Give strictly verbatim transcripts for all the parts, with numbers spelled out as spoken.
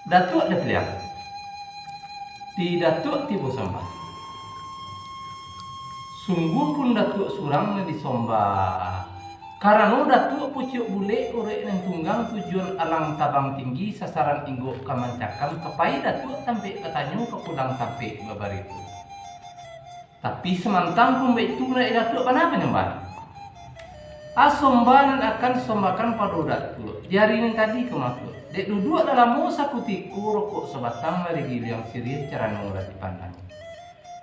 Datuak dipiliah. Di Datuak tibo sambah. Sungguah pun Datuak surang nan disambah. Karano Datuak pucuak bulek, urek nan tunggang, tujuan alang tabang tinggi, sasaran inggok ka mancakam, ka pai Datuak tampek batanyo, ka pulang tampek babaritu. Tapi samantang pun baitu, nak Datuak bana panyambah. A sambah nan akan sambahkan pado Datuak, di ari nan tadi ka matuak. Dek duduak lah lamo sakutiko, rokok sabatang lah digiliang, siriah carano lah dipandang.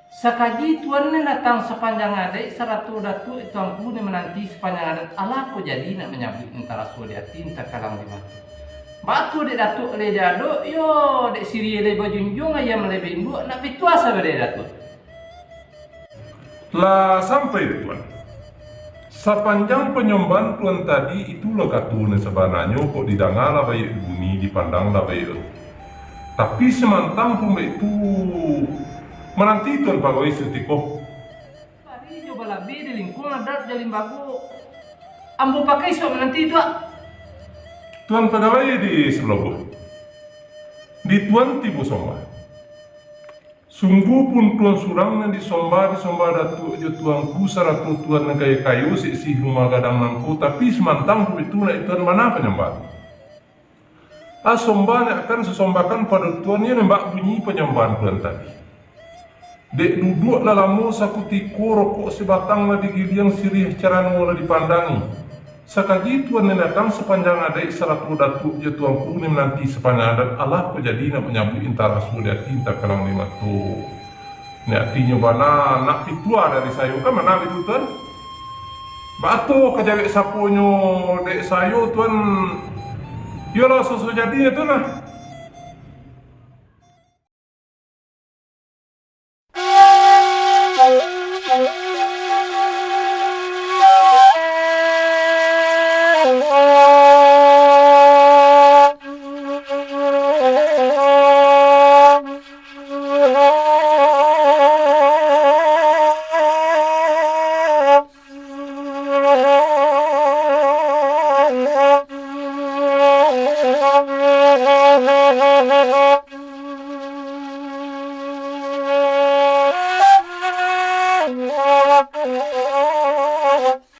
Sakaji Tuan nan datang sapanjang adaik, sarato Datuak Tuanku nan mananti sapanjang adat, alah ko jadi nak manyabuik, antah raso di ati, antah kalang di mato. Baa tu dek Datuak lai diadok, yo, dek siriah lai bajunjuang, ayam lai bainduak, nak pituah sajo dek Datuak. Lah sampai, Tuan. Sapanjang panyambahan Tuan tadi, itulah kato nan sabananyo, kok didanga lah baiak bunyi, dipandang lah baiak rupo. Tapi samantang pun baitu, mananti Tuan pagawai sakutiko. Pari jo balabeh di lingkuang adat jo limbago. Ambo pakai suok mananti, Tuak. Tuan pagawai di sabalah buah. Di Tuan tibo sambah. Sungguah pun Tuan surang nan disambah, disambah Datuak jo Tuanku, sarato Tuan nan kayo-kayo, seksi rumah gadang nangko, tapi samantang pun itu nak Tuan bana panyambah. A sambah nan akan sasambahkan pado Tuan, iyo nan bak bunyi panyambahan Tuan tadi. Dek duduak lah lamo sakutiko, rokok sabatang lah digiliang, siriah carano lah dipandangi. Sakaji Tuan nan datang sapanjang adaik, sarato Datuak jo Tuanku nan mananti sapanjang adat, alah ko jadi nak manyabuik, antah raso di ati, antah kalang di mato. Nak atinyo bana, nak pituah dari sayo, kan bana baitu, Tuan? Baa tu ka jawek saponyo, dek sayo, Tuan. Iyolah, susu jadinyo tu nah.